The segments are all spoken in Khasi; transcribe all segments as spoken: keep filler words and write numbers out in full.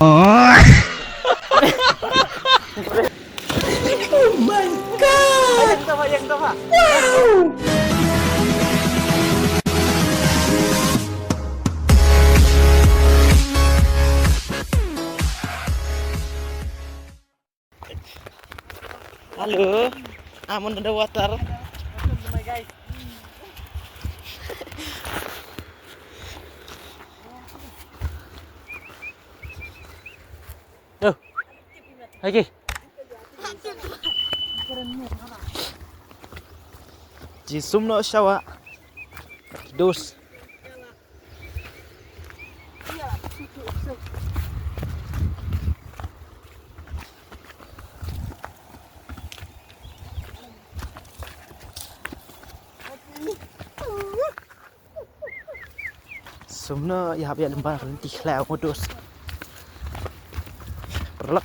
Oh my God! Wow! Hello, I'm under the water. Yo. Lagi. Jisum no shawa. Dos. Sumno ya hap ya lembang renti khlaw modus. Perlok.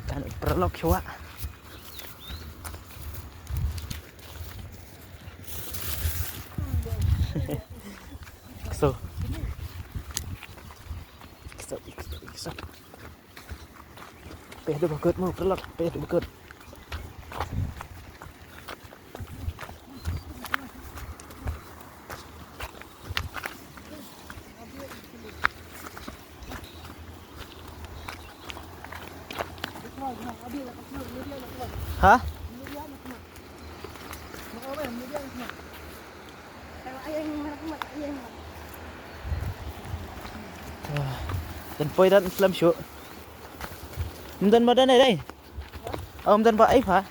Kan perlok chwa. So. So, so, so. Peh da bakut mo, perlok, peh da bakut. Ha? Wah, dan poi dan film show. Mdan ba dan ai dai. Oh, mdan ba ai pha.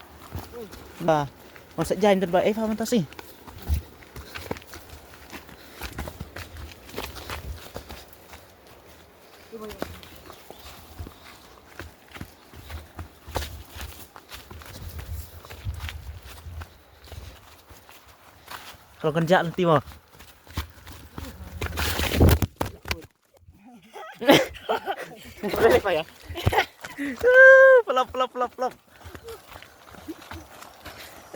Ba. Masa jai mdan ba ai pha mantasi. Kalau kan jak nanti mo. Pelap, pelap, pelap, pelap.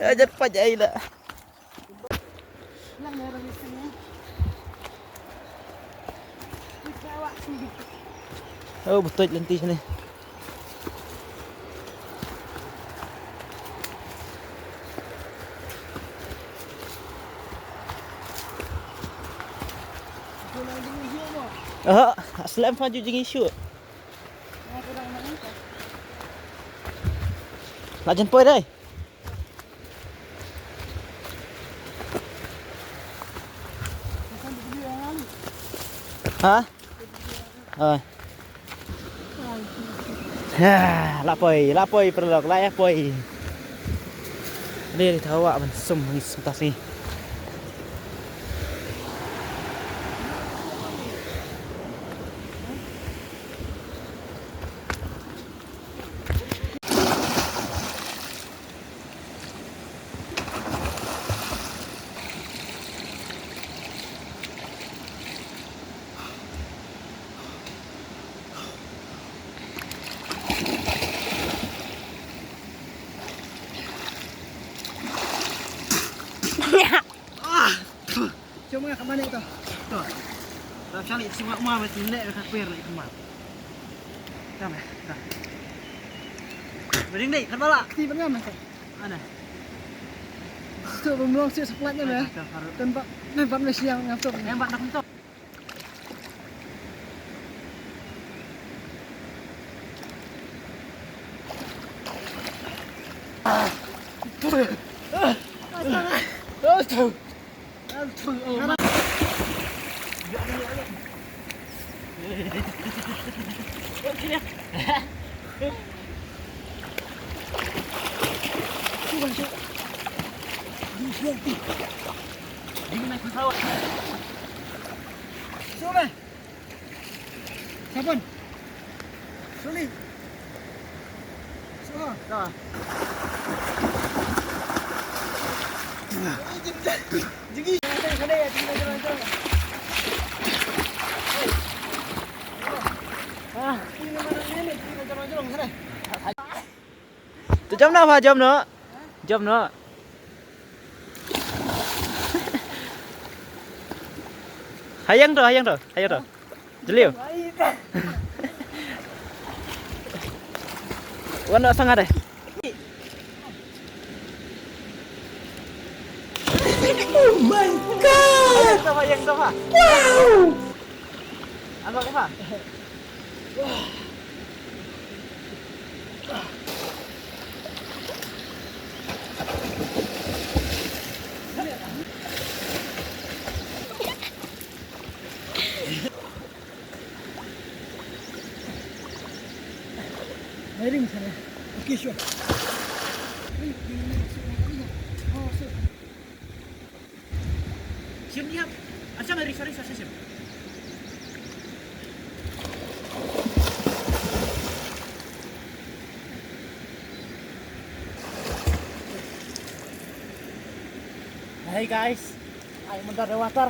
Ya, jat paj ai la. Oh, betul lenti sini. Ah, slem pha ju jingïashuh. La jan poi dai. Ha? Oi. Ha, la poi, la poi, perlok, la ïa poi. Ni, ni thawa ban sum ni, sum tas ni. Ah! Cuma ka mane to. To. Dah cari semua mah mesti nek ka per lagi kemar. Dah meh, dah. Mending deh, kan bala. Kti bengam meh. Mana? Tu belum sih sepelatnya meh. Tembak, tembak mesti yang ngatur. Tembak nak tu. Sabun. Suli. Suli. Dah. Ah. Tu jam na, ha, jam na. Jam na. Hayang tu, hayang tu, hayang tu. Jeliu. Wan, wan, sangat deh. Oh my God! Yang sama, yang sama. Wow! Abang Eva. Mairing sana. Okay, sure. Shim diam. Acha mairing, sorry, sorry, shim. Hey guys, I'm under the water.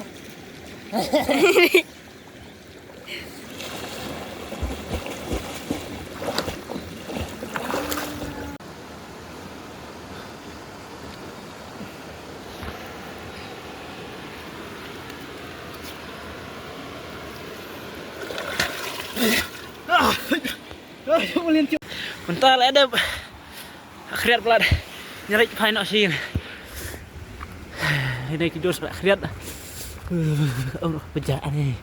Mynta la dep khriat palat. Nyarit phai noh shin. Ini ki dos la khriat. Oh, pejah ni.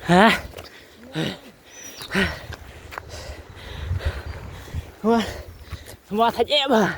Hah? Wah, semua saja, bah.